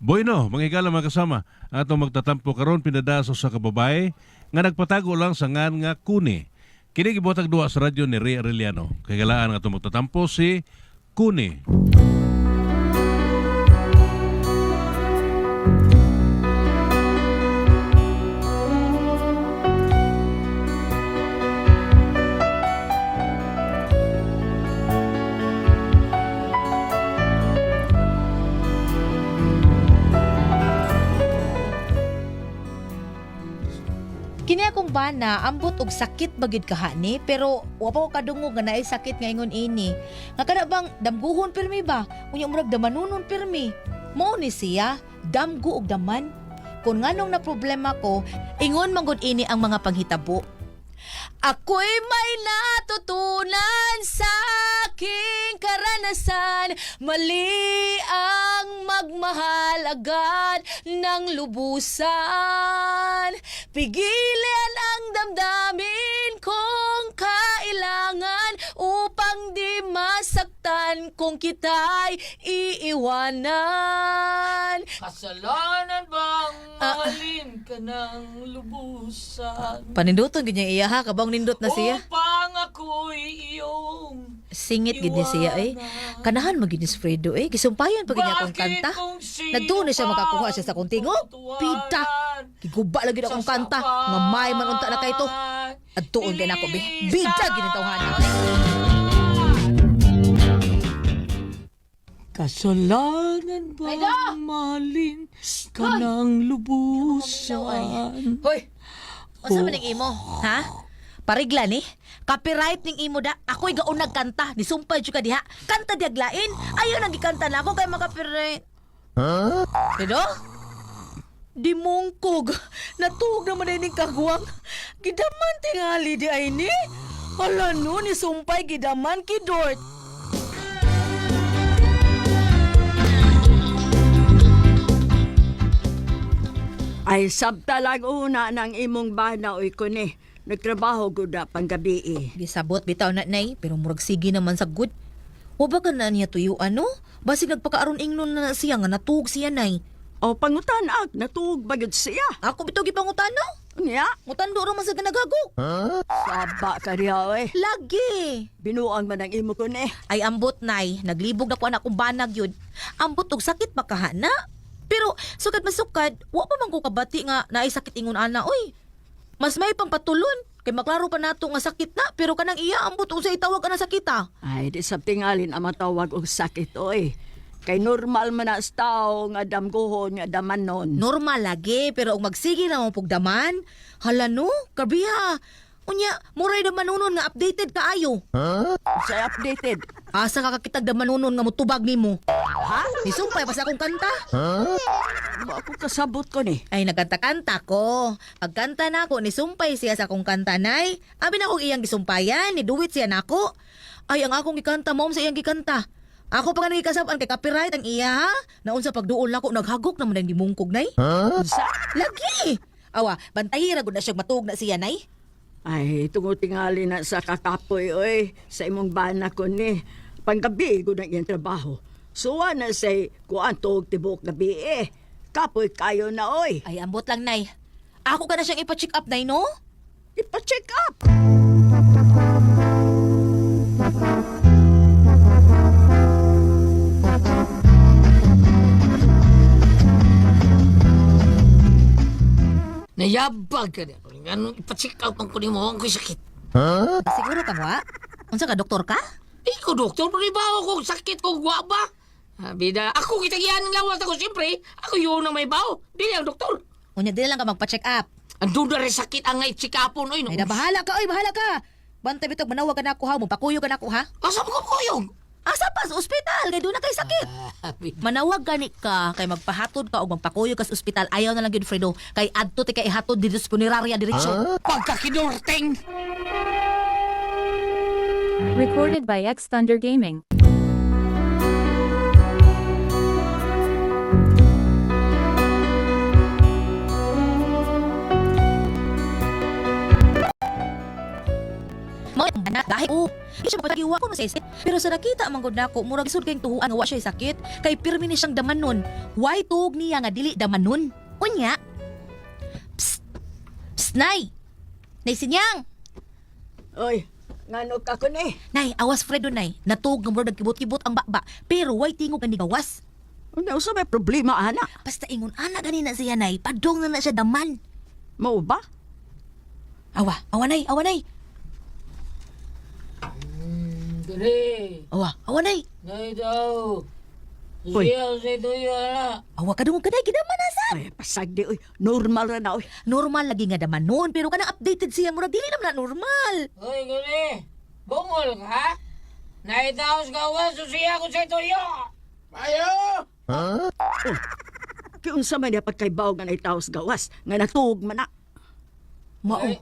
Bueno, mga higala, mga kasama, ang atong magtatampo karon pinadaso sa kababae nga nagpatago lang sa ngan nga Kuni. Kini gibuhatag duha sa radyo ni Ray Arellano. Kay galaan ang atong magtatampo si Kuni. Kini akong bana ambot og sakit ba gyud kahani, pero wa pa ko kadungog nga naay sakit nga ingon ini. Nga kana bang damguhon pirmi ba? Unya murag damanunon pirmi. Mao ni siya, damgo og daman. Kung nganong na problema ko, ingon man gud ini ang mga panghitabo. Ako'y may natutunan sa aking karanasan. Mali ang magmahal agad ng lubusan. Pigilan ang damdamin kung kailangan upang di masaktan kung kita'y iiwanan. Kasalanan bang mahalin ka ng lubusan? Paninduton ganyan iya ha, kabang nindot na siya. Upang ako'y iyong Singit gid ni siya eh. Kanahan mo gid ni si Fredo eh. Gisumpayan pa gid niya akong kanta. Nagtuon na siya makakuha siya sa akong tingog. Pita. Giguba lagi akong kanta. Nga may man unta na kay to. Adtuon kay nako be. Bida gid ni tawhana. Kasalanan Fredo! bang mahalin ka ng lubusan? Hoy. Unsa man ning imo? Ha? Parigla ni? Copyright ning imo da. Ako'y gaon nagkanta. Nisumpay jud ka diha. Kanta diaglain. Ayon ang gikanta na ako kay makapiright. Huh? Fredo? Di mongkog. Natuog naman ay ning kagwang. Gidaman tingali di ay ni. Hala no, ni sumpay gidaman kidort. Ay, sabta lang una ng imong bana oy kuni. Nagtrabaho gud na panggabi eh. Gisabot bitaw na nay, pero murag sige naman sa good. Wa ba ka na niya tuyo ano? Basig nagpakaaron ingnon na siya nga natuog siya nay. O pangutan ag natuog ba gyud siya? Ako bitaw gipangutano. Unya, Ngutando ra man sa ganagagok. saba ka diha oy. Lagi. Binuang man ang imo kuni. Ay ambot nay, naglibog na ko anak kong banag yun. Ambot og sakit makahana. Pero sukad masukad, wa pa man ko kabati nga naay sakit ingon ana oy. Mas may pang patulon kay maklaro pa nato nga sakit na pero kanang iya ambot unsa itawag ana sakit ah. Ay, di sab tingalin ang matawag og sakit oy. Kay normal man na sa tao nga damgohon nga damanon. Normal lagi pero og magsige na mo pugdaman, hala no, kabiha. Unya, muray damanunon nga updated kaayo. Sa updated. Asa ka kakitag damanunon nga mutubag nimo? Ha? Nisumpay pa sa akong kanta. Ba ako kasabot ko ni. Ay, nagkanta-kanta ko. Pagkanta na ako, nisumpay siya sa akong kanta, nay. Abi na akong iyang gisumpayan, niduwit siya nako. Ay, ang akong gikanta, mom sa iyang gikanta. Ako pa nga nagikasab-an kay copyright ang iya, ha? Naun sa pagduol nako, naghagok naman ang gimungkog, nay. Unsa? Lagi! Awa, bantahira gud na siya matuog na siya, nay. Ay, tungod tingali na sa kakapoy oy sa imong bana ko ni. Panggabi gud ang iyang trabaho. Suwa na say kuan tuog tibok gabi eh. Kapoy kayo na oy. Ay, ambot lang, nay. Ako ka na siyang ipa-check up, nay, no? Ipa-check up. Nayabag ka niya. Anong ipacheck out ang kunin mo ang ko'y sakit? Siguro ka, wa? Unsa ka, doktor ka? Ikaw, doktor, pero ibaw kong sakit kong wa ba? Ah, bida, ako kitagian ng lawas ako, siyempre. Ako yun ang may baw. Dili ang doktor. Unya, dili lang ka magpa-check up. Ang duda rin sakit ang ngay check upon. Oy, no. Ay, na, bahala ka, oy, bahala ka. Bantay bitog, manawag ka na ako, ha? Mupakuyo ka na ako, ha? Asa mo ko kuyog? Asa pa sa ospital kay doon na kay sakit. Ah, bida. Manawag gani ka kay magpahatod ka og magpakuyo ka sa ospital. Ayaw na lang gyud Fredo kay adto ti kay ihatod dito sa funeraria diretso. Pagkakidorting! Recorded by X Thunder Gaming. Mo na dahil o Di siya mapatagiwa ko no sa sakit. Pero sa nakita man gud nako, murag isod kayong tuhuan nga wa siya sakit. Kay pirmi ni siyang damanon. Why tuog niya nga dili damanon? Unya. Psst. Psst, Nay. Nay sinyang. Oy, ngano ka ko ni? Nay, awas Fredo nay. Natuog nga murag nagkibot-kibot ang baba. Pero way tingog nga nigawas. Unsa usa may problema ana? Basta ingon ana ganina siya nay, padong na na siya daman. Mao ba? Awa, awa nay, awa nay. Dali. Awa, awa nay. Nay daw. Uy. Siya sa tuyo na. Awa kadungog ka nay, gidaman na sa. Ay, pasag di oy. Normal ra na oy. Normal lagi nga daman noon, pero kanang updated siya murag dili naman na normal. Uy, guli. Bungol ka? Nay daw sa gawas, siya ko sa tuyo. Ayo! Kay unsa man niya pagkaibaw nga naitaos gawas nga natuog man na. Mao. Ay,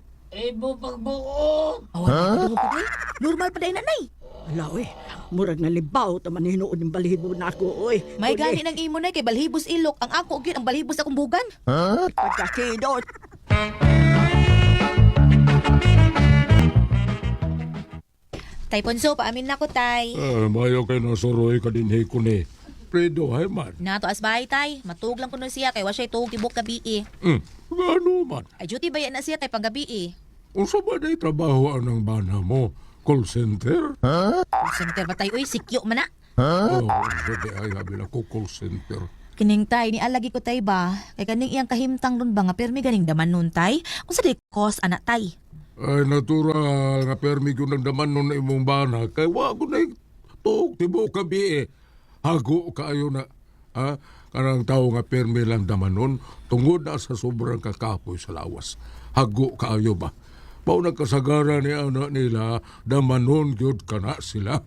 ibo pagbuot. Awa, kadungog ka day. Normal pa day na nay. Ala oy, murag nalibaw ta man hinuon yung balhibo na ako oy. May gani ng imo nay kay balhibos ilok ang ako gyud ang balhibos akong bugan. Pagkakidot. Tay Ponso, paamin na ko tay. Eh, mayo kay nasuroy ka din ko ni. Fredo, hay man. Nato as bahay tay, matuog lang kuno siya kay wa siya tuog tibok gabi eh. Gano man. Ay duty ba yan na siya tay panggabi eh. Unsa ba day trabaho ang bana mo? Call center? Call center ba tay uy, sikyo man na. Oh, unsa di ay habi na ko call center. Kining tay, ni alagi ko tay ba? Kay kaning iyang kahimtang nun ba nga pirmi ganing daman nun tay? Unsa day cause ana tay? Ay, natural nga permi ko ng daman nun na imong bana. Kay wa ko na tuog tibuok gabi eh. Hago kaayo na. Ha? Kanang tao nga permi lang daman nun, tungod na sa sobrang kakapoy sa lawas. Hago kaayo ba? Mao nagkasagara ni anak nila, damanon gyud kana sila.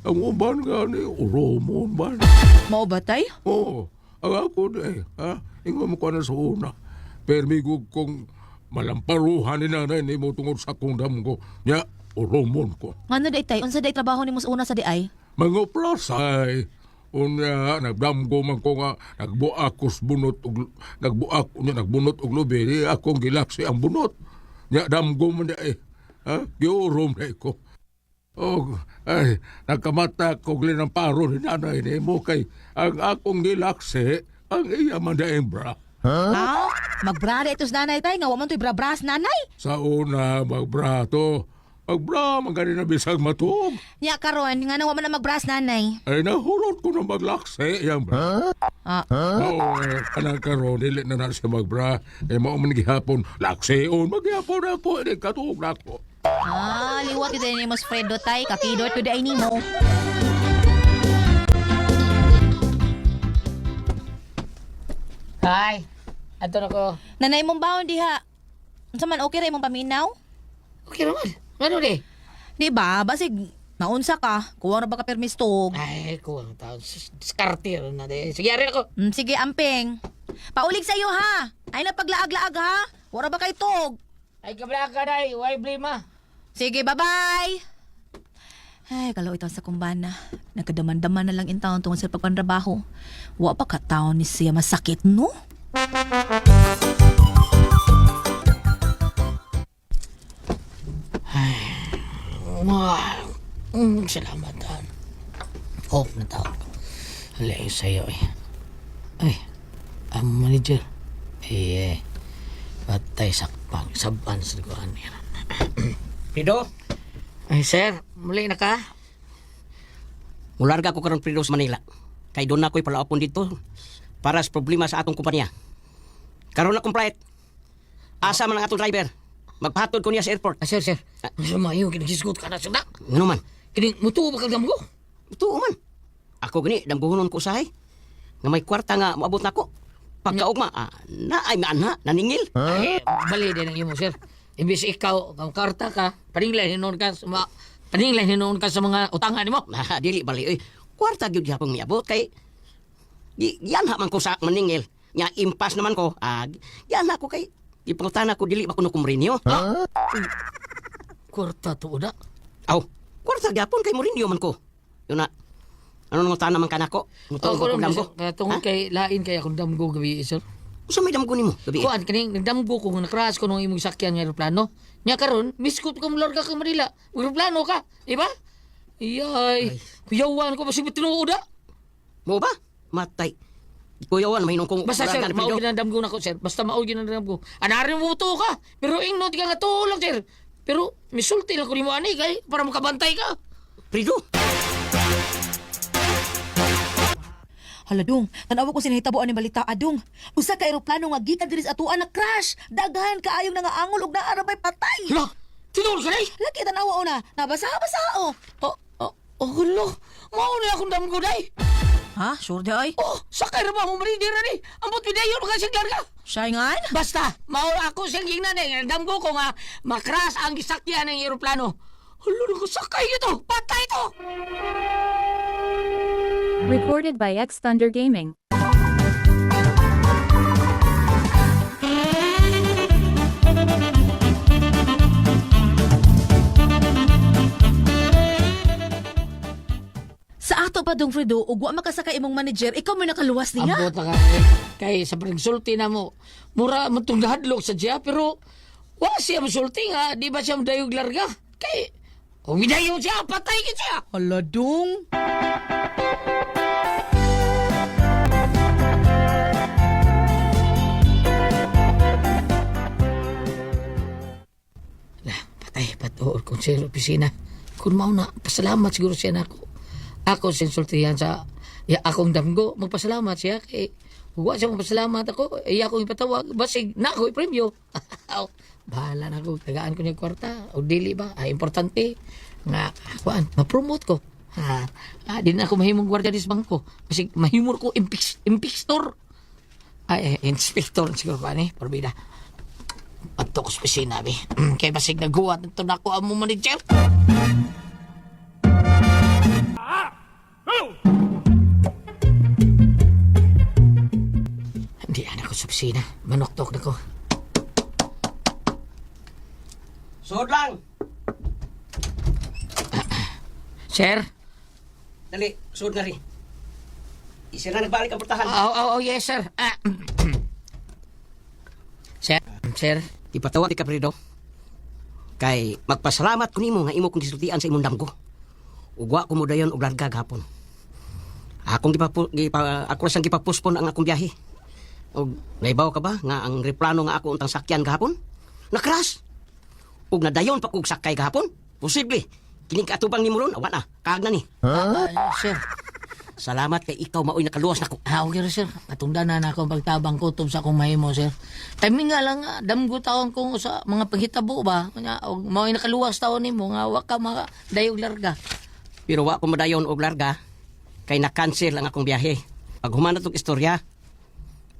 Ang uban gani, uromon man. Mao ba tay? Oo, ang ako na eh. Ha? Ingon mo ko na sa una. Permigo kong malamparuhan ni nanay ni mo tungod sa akong damgo. Nya, uromon ko. Ngano day tay? Unsa day trabaho nimo sa una sa di ay? Mga plasay. Unya, nagdamgo man ko nga, nagbuak ko sa bunot, og, nagbuak, unya, nagbunot og lubi, di akong gilaksi ang bunot. Nya, damgo man di eh. Ha? Giurom na ko. Oh, ay, nagkamata ko linamparo ni nanay ni mo kay ang akong gilaksi, ang iya man di bra. Ha? Magbrada ito sa nanay tay nga wa man to'y bra-bras nanay. Sa una, magbrato. Magbra, man gani na bisag matuog. Nya karon nga wa man na magbras nanay. Ay, nahurot ko na maglaksi, yang bra. Ah, Oo, eh, kanang karon dili na na siya magbra. Eh, mao man gihapon, lakseon, maghihapon ako, eh, katuog na ako. ah liwat gyud ni mo Fredo tay, kakidot gyud ay nimo. Ay, ato na ko. Nanay mong baon diha. Unsa man okay ra imong paminaw? Okay naman. Ano di? Di ba? Basig naunsa ka, kuha ra ba ka permis tuog? Ay, kuwang taon. Diskarte na di. Sige, ari ako. Sige, amping. Paulig sa iyo ha. Ay na paglaag-laag ha. Wala ba kay tug? Ay, kabla ka na. Why blame ah? Sige, bye-bye. Ay, kalaw ito sa kumbana. Nagkadaman-daman na lang in taon tungkol sa pagpanrabaho. Wa pa ka taon ni siya masakit, no? Wah, salamat taon. Hope na taon ko. Alay sa'yo eh. Ay, ang manager. Eh, eh. Patay sakpang. Saban sa dugaan niya. Prido, Ay, sir. Muli na ka? mularga ko karon Prido sa Manila. Kay doon na ako'y palaapon dito para sa problema sa atong kumpanya. Karon na flight. Asa man ang atong driver? Magpahatod ko niya sa airport. Ah, sir, sir. Mas mayo, kinagisgot ka na sir na. Ngano man? Kining, mutuo ba kag damgo? Tuo man. Ako gani damguhonon ko usahay. Nga may kwarta nga moabot nako. Pagkaugma, ah, na ay maana, naningil. Ay, bali din ang imo, sir. Imbis ikaw, kung karta ka, paninglay hinuon ka sa mga, paninglay hinuon ka sa mga utangan nimo. Ah, dili bali oy. Kwarta gyud gyapon miabot kay gianha man ko sa maningil. Nya impas naman ko. Ah, gianha ko kay ipangutana ko dili ba kuno ko Mourinho. Kwarta to na. Aw, kwarta gyapon kay Mourinho man ko. Yun na. Ano nang utana man kanako? Mutuo ko Oh, kung damgo. Kaya tungod kay lain kay akong damgo gabi, sir. Usa may damgo nimo gabi? Kuan kaning nagdamgo ko nga nakrash ko nung imong sakyan nga eroplano. Nya karon miskot ko mularga ka Manila. Eroplano ka, di ba? Iyay. Kuyawan ko basig tinuod ah. Mo ba? Matay. Kuyawan mahinong kong Basta sir, larga ni mao Fredo. ginandam ko nako sir. Basta mao ginandam ko. Anari mo to ka. Pero ingnot ka nga tuo lang sir. Pero misulti lang ko nimo ani kay para makabantay ka. Fredo. Hala dong, tan-awa ko sinahitabo ani balita adong. Usa ka eroplano nga gikan diri sa atuan na crash. Daghan kaayong nangaangol og naa ra bay patay. Hala, tinuod ka day. Lagi tan-awa una, nabasa-basa oh. Oh, oh, oh, hulo. Mao na akong damgo day. Ha, sure di ay. Oh, sakay ra ba mo manager ani? Ambot bidayon ka siyang larga. Saingan? Basta, mao ako siyang gingnan eh. Damgo ko nga makras ang gisakyan ng eroplano. Hulo ko sakay ito. Patay ito. Recorded by X Thunder Gaming. Sa ato pa dong Fredo, ug wa makasakay imong manager, ikaw may nakaluwas niya. Ambot na ka eh. Kay sa pagsulti na mo, mura man tong nahadlok sa siya, pero wa siya musulti nga, di ba siya mudayog larga? Kay, kung midayo siya, patay ka siya! Hala dong. Lah, patay, patuol kong siya sa opisina. Kung mao na, pasalamat siguro siya na ako. Ako sinsultihan sa ya, akong damgo, magpasalamat siya kay wa siya magpasalamat ako, iya akong ipatawag, basig na ako ipremyo. Bahala na ako, tagaan ko niya kwarta, o dili ba, ay importante nga kuan, ma-promote ko. Ha, di na ako mahimong gwardiya dis bangko. Basig mahimor ko impixtor. Ay, inspector siguro ba ni, porbida. Adto ko sa opisina, bi. Kay basig naguwat nito na ako ang mo manager. Hindi, anak ko sa opisina. Manoktok na ko. Suod lang. Sir? Dali, suod na rin. Isa na nagbalik ang portahan. Oh, oh, oh, yes, sir. Ah. Sir? Sir? Ipatawag ti ka Fredo. Kay magpasalamat ko nimo nga imo kong gisultian sa imong damgo. Ug wa ko modayon og larga gahapon. Akong gipapu, gipa, ako sang gipapuspon ang akong biyahe. Og naibaw ka ba nga ang replano nga ako untang sakyan gahapon? Na-crash. Ug nadayon pa kog sakay gahapon. Posible. Kining kaatubang nimo ron, awa na. Kaag na ni. Ah, sir. Salamat kay ikaw maoy nakaluwas nako. Ah, okay ra, sir. Katungdan na na ako ang pagtabang ko tub sa akong mahimo, sir. Timing nga lang, nga, damgo taon kung sa mga paghitabo ba. Nga, og mao'y nakaluwas taon nimo nga wa ka makadayog larga. Pero wa ko modayon og larga kay na-cancel ang akong biyahe. Pag human na tong istorya.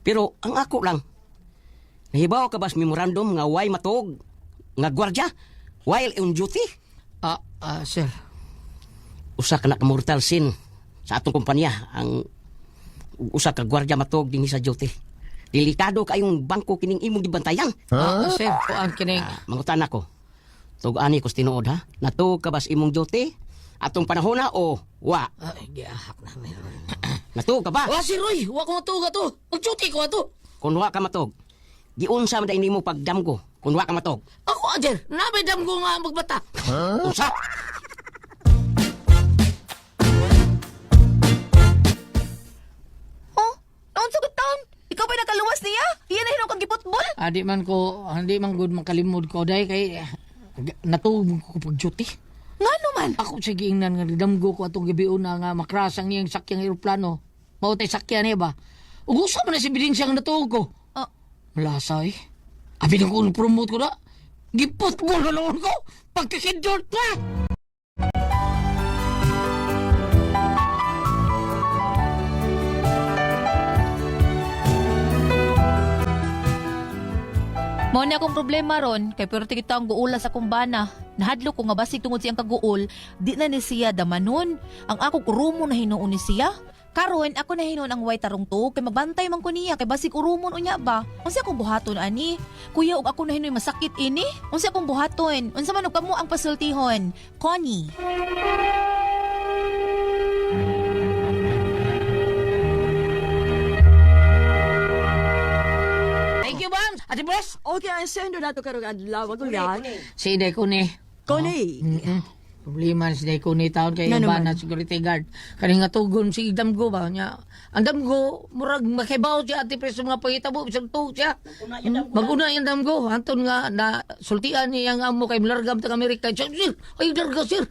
Pero ang ako lang, nahibaw ka ba sa memorandum nga way matuog nga gwardya while on duty? Ah, ah, sir. Usa ka na ka mortal sin sa atong kumpanya ang usa ka gwardya matuog dinhi sa duty. Delikado kayong bangko kining imong gibantayan. Ah, sir, kuan kining Ah, mangutan ako. Tug-ani ko sa tinuod ha. Natuog ka ba sa imong duty? Atong panahona o wa? Ay, giahak na meron. Natuog ka ba? Wa si Roy, wa ko matuog ato. Mag-duty ko ato. Kung wa ka matog, giunsa man dai nimo pagdamgo kung wa ka matog. Ako, ah, sir, nabay damgo nga magbata. Unsa? Oh, naunsa ka taon? Ikaw ba nakaluwas niya? Iya na hinong kang giputbol? Adi man ko, hindi man good makalimod ko dahil kay natuog ko pag duty. Ngano man? Ako sa giingnan nga damgo ko atong gabi una nga makras ang iyang sakyang eroplano. Mao tay sakyan niya ba? Ug usa man na si Biding siyang natuog ko. Ah. Malasa eh. Abi na ko promote ko na. Giputbol na noon ko. Pagkakindot na. Mao ni akong problema ron kay pero kita ang guula sa akong bana. Nahadlok ko nga basig tungod siyang kaguol, di na ni siya damanon. Ang akong urumo na hinuon ni siya. Karon ako na hinuon ang way tarong tuog kay magbantay man ko niya kay basig urumon unya ba. Unsa akong buhaton ani? Kuya og ako na hinuon masakit ini. Unsa akong buhaton? Unsa man og kamo ang pasultihon? Connie. Thank you, ma'am. Ate Bres. Okay, ang sendo na to karong adlaw uyan. Si Inday ko ni. Connie. Mm-mm. Problema ni si ko ni taon kay Nga iba naman. na security guard. Kani nga tugon si damgo ba nya. Ang damgo murag makibaw siya ati preso mga pangitabo bisag tuog siya. Maguna yung damgo. Anton nga na sultian niya ang amo kay milargam tag Amerika. Siya, sir, ay larga sir.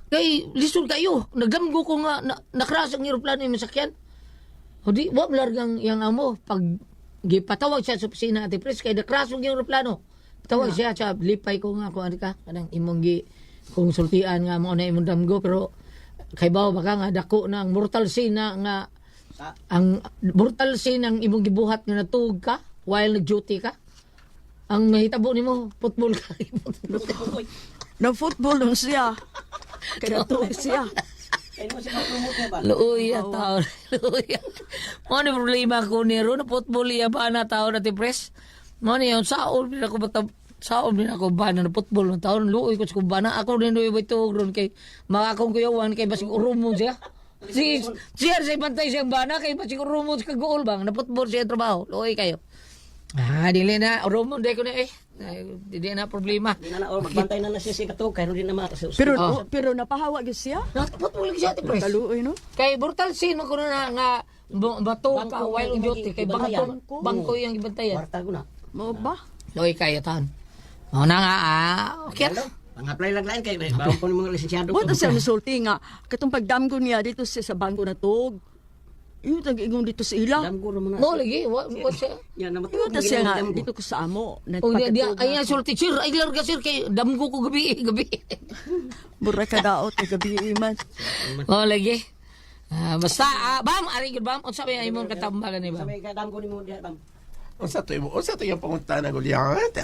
Kay lisod kayo. Nagdamgo ko nga na, nakras ang eroplano yung masakyan. O di, wa largang yang amo pag gipatawag siya sa opisina ati pres kay nakras ang eroplano. Tawag siya siya lipay ko nga kung ano ka kanang imong gi kung sultian nga mo na imong damgo pero kay bawo baka nga dako na ang mortal sin na nga ang mortal sin ang imong gibuhat nga natuog ka while nag-duty ka. Ang nahitabo nimo football ka. Na football nun siya. Kaya natuog siya. Luoy ang tao. Luoy. Mo ni problema ko ni ro na football iya ba na tao na press. Mo ni yung saon din ako bata saon din ako ba na football ng taon luoy ko sa kubana ako din luoy ba ron kay mga akong kuyawan kay basig urumon siya. Si siya sa bantay siyang bana kay basig urumon sa kagool bang na football siya trabaho. Luoy kayo. Ah, dili na urumon day ko na eh. Ay, dili na problema. Di na na or magbantay na na siya sa katog kay di na mata sa Pero pero napahawa gyud siya. Na football siya ati press. Kaluoy no. Kay Brutal sin mo kuno na nga bato ka Bangko while on yung duty kay ibantayan. bangko bangko yung ibantayan. Kwarta ko na. Mao ba? Loy kayo taon. Mao na nga ah. Okay. Ano? Pang-apply lang lain kay bawon ko ni mga lisensyado. Buto siya misulti nga katong pagdamgo niya dito siya sa bangko na tuog. Iyo tag ingon dito sa ila. Damgo ra man na. Mo lagi wa wa siya. Ya na Iyo ta siya nga dito ko sa amo. O di di Nagpakatuog ay ang sulti sir ay larga sir kay damgo ko gabi eh, gabi. Mura ka daot kay gabi man. Mo lagi. Ah, basta ah, bam ari gud bam unsa may imong katambagan ni bam. Sabay ka damgo nimo diha bam. Unsa to imo? Unsa to iyang pangutana Goliath?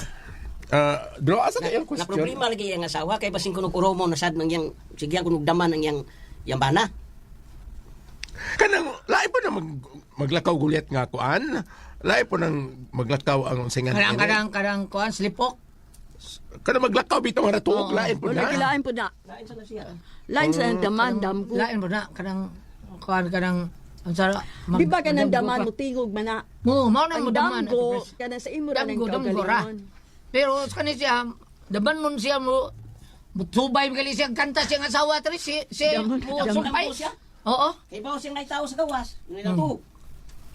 Ah, bro, asa to iyang Na question? problema lagi ang asawa kay basin kuno kuromo na sad nang yang sige ang kunog daman ang yang yang bana. Kanang lain po na maglakaw Goliath nga kuan. Lain po nang maglakaw ang unsingan. Kanang kanang kanang kuan slipok. Kanang maglakaw bitaw nga natuog lain po Wala na. gilain po na. Lain sa na siya. Lain sa daman damgo. Lain ba na kanang kuan kanang unsa Di ba kanang daman mo tingog man na? Mo mao na Ang mo daman. damgo Ate Pres. kanang sa imo ra nang Damgo, damgo ra. kaugalingon. Pero sa kani siya, daban nun siya mo, subay gali siya, kanta siya ng asawa, tri, si, si, mo, subay. Damgo siya? Oo. Kay bawo siyang naitaw sa gawas. Nila tuog.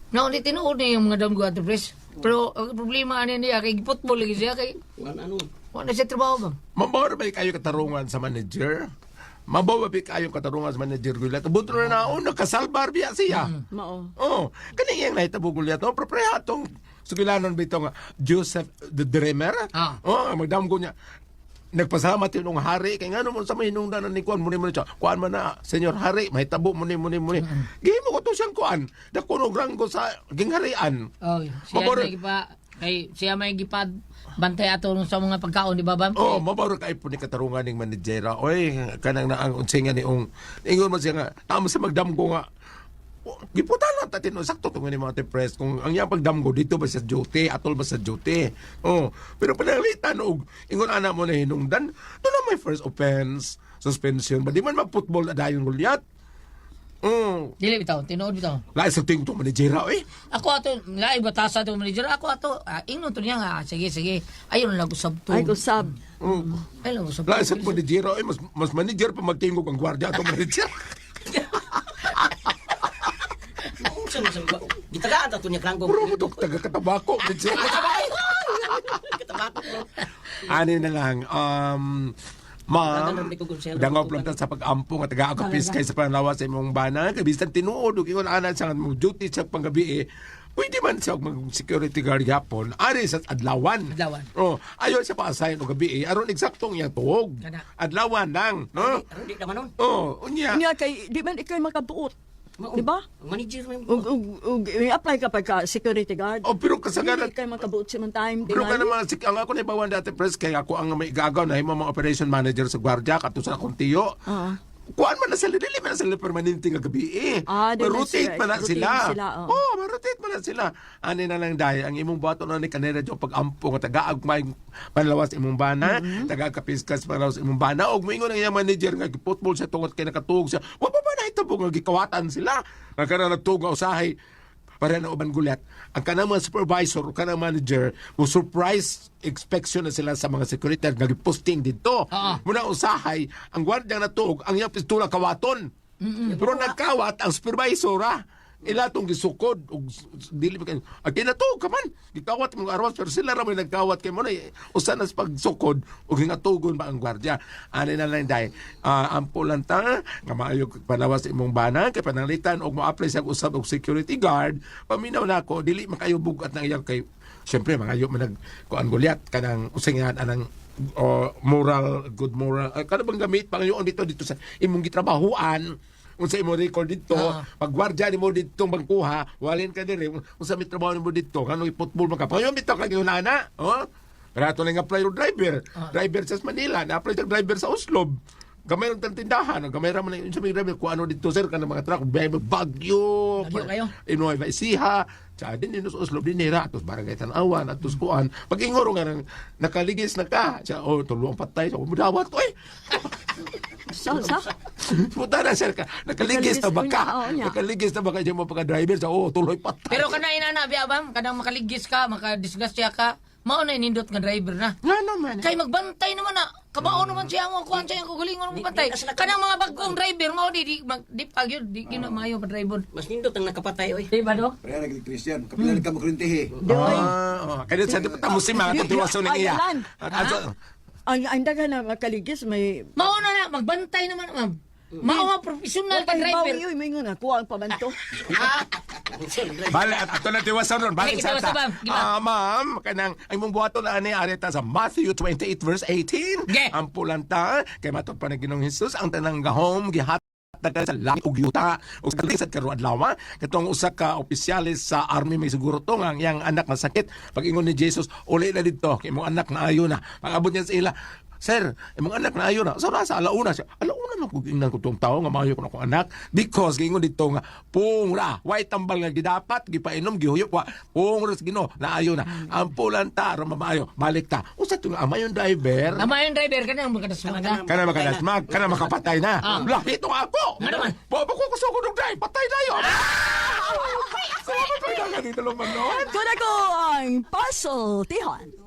No, di tinuod niya yung mga damgo ate Pres. Pero ang problema ani niya, kay football lagi siya, kay Wala ano. wala siya trabaho ba? Mabaw ba kayo katarungan sa manager? Mabaw ba kayo katarungan sa manager Goliath? Buto na naon nakasalbar biya siya. Mao. Oh, kani iyang nahitabo Goliath. Oh, pero preha tong sugilanon bitaw nga Joseph the Dreamer. Ah. Oh, magdamgo niya. Nagpasalamat yun ang hari kay ngano mo sa may hinungdan ni kuan muni muni siya. Kuan man na senyor hari mahitabo muni muni muni. Gihimo ko to siyang kuan. Dako og ranggo sa gingharian. Oh, siya may gipa, kay siya may gipa bantay ato sa mga pagkaon, di ba, Bam? Oh, mabaro kay po ni katarungan ning manadjera. Oy, kanang naang unsingan ni ong ingon man siya nga tama sa magdamgo nga. Giputan lang ta tinuod sakto tungod ni mga press kung ang iyang pagdamgo dito ba sa duty, atol ba sa duty. Oh, pero pananglitan og ingon ana mo na hinungdan, to na may first offense, suspension, ba di man mag-football na dayon Goliath. Oh, Dili bitaw, tinuod bitaw. lain sa tingto manadjera oy. Ako ato, lain batasa ato manager. Ako ato, ah, ingnon to niya nga, sige, sige. Ayun lang usab to. Ay usab. Oh. Ayun lang usab. Lain sa manadjera oy, mas mas manager pa magtingog ang gwardiya ato manager. Unsa man sa gitagaan ta to niya ranggo. Puro mo to taga katabako, manager. Katabako. Ani na lang, ma'am, Nagandang ko kung sino. dangaw lang ta sa pag-ampo nga taga akapis kay sa pananawa sa imong bana kay bisan tinuod ug ingon ana sa mo duty sa panggabi eh, pwede man siya mag security guard gyapon ari sa adlawan. Adlawan. Oh, ayon siya pa-assign og gabi eh, aron eksaktong iyang tuog. Kana. Adlawan lang, no? Aron di naman nun. Oh, unya. Nya kay di man ikay makabuot. Di ba? Ang manager man. Ug ug ug i-apply ka pagka security guard. Oh, pero kasagaran Hindi kay makabuot sa man time. Pero ka tingali. naman, ang ako na ibawan dati press, kaya ako ang may gagaw na himo mga operation manager sa gwardiya, kato sa akong tiyo. Oo. Kuan man na sila, dili man na sila permanente nga gabi eh. Ah, di na Ma-rotate sila- man na rotate sila. sila, oo. Oh, ma-rotate man na sila. Ani na lang dahil, ang imong bato na ni kanila dyan pag-ampo nga tagaag may panlawas imong bana, tagaag kapiskas panlawas imong bana, og moingon ang iyang manager nga football siya tungod kay nakatuog siya. Wa pa ba na hitabo nga gikawatan sila? Nga kana nagtuog nga usahay. Para na uban gulat ang kanang mga supervisor o kanang manager mo surprise inspection na sila sa mga security nga giposting didto. Muna usahay ang gwardiya natuog ang iyang pistola kawaton. Pero nagkawat ang supervisor ah. Ila tong gisukod og dili ba kay ah, kinatuog ka man gikawat mong armas, pero sila ra may nagkawat kay mo na eh, usa na sa pagsukod og hingatugon ba ang gwardiya ani na lang dai. Ah, ampo lang ta nga maayo panawas imong bana kay pananglitan og mo-apply sa usab og security guard. Paminaw nako, dili makayo bugat ng iyang kay syempre mangayo man nag kuan gulyat kanang usingan anang moral, good moral, kana bang gamit pangayoon dito dito sa imong gitrabahuan, unsa imo record dito, pag gwardiya nimo dito bangkuha, walin ka diri, unsa may trabaho nimo dito, ngano i-football man ka, pangayoon bitaw kag ana, oh. Pero ato lang apply og driver, driver sa Manila, na-apply sa driver sa Oslob. Gamay lang tindahan, gamay ra man yung sa may driver, kung ano dito sir, kanang mga truck, biyahe mo Bagyo, Bagyo kayo. Nueva Ecija, tsaka din din sa Oslob din nira, atos barangay Tanawan, atos kuan. Pag ingoro nga nang nakaligis na ka, siya, oh, tuluang patay, so, mudawat, oy. Sa sa. Puta na sir ka, nakaligis na ba ka? Oo, niya. Nakaligis na ba ka mo pagka-driver, sa oh, tuloy patay. Pero kana inana biya bam, kanang makaligis ka, makadisgrasya ka, mao na inindot nga driver na. Nga naman. Kay magbantay naman na. Kabao naman siya mo kuan siya ang kagalingon mo bantay. Kanang mga bagong driver mao di di mag, di pag yun di gina maayo pa driver. Mas nindot ang nakapatay oy. Di ba do? Kaya nag Christian, kapila ka makurintihi. Doy. Ah, oh. Kaya sa dapat mo si mga katiwaso ng Ay, iya. alan. At ato, Ang daghan na makaligis may Mao na na magbantay naman ma'am. Mao nga professional ka Ay, driver. bawi, uy, may nga kuha ang pamanto. Bale, at ato na tiwasan ron. Balik Ay, sa tiwasan, ta. ma'am. Giba. Ah, ma'am, kanang ang imong buhaton na ani areta sa Matthew 28 verse 18. Ge. Ang pulanta kay matod pa ni Ginoong Hesus ang tanang gahom gihatag sa langit ug yuta ug sa sad karon adlaw katong usa ka opisyales sa army may siguro to nga ang iyang anak masakit. Pag-ingon ni Jesus, uli na didto kay imong anak na ayo na. Pag-abot niya sa ila, "Sir, imong anak na ayo na." So nasa alauna siya. Alauna na ko ingnan ko tong tawo nga maayo ko na akong anak because giingon didto nga pung ra way tambal nga gidapat gipainom gihuyop wa pung ra sa Ginoo naayo na. Ang pulanta aron mamaayo. Balik ta. Usa to nga amayon driver. Ama yung driver kanang makadasmaga. Kana makadasmag, kana makapatay na. Lahi itong ako. Nga naman. Bobo ko kusog og drive, patay na yun. Salamat pa dito naman noon. Kuna ko ang puzzle, tihon.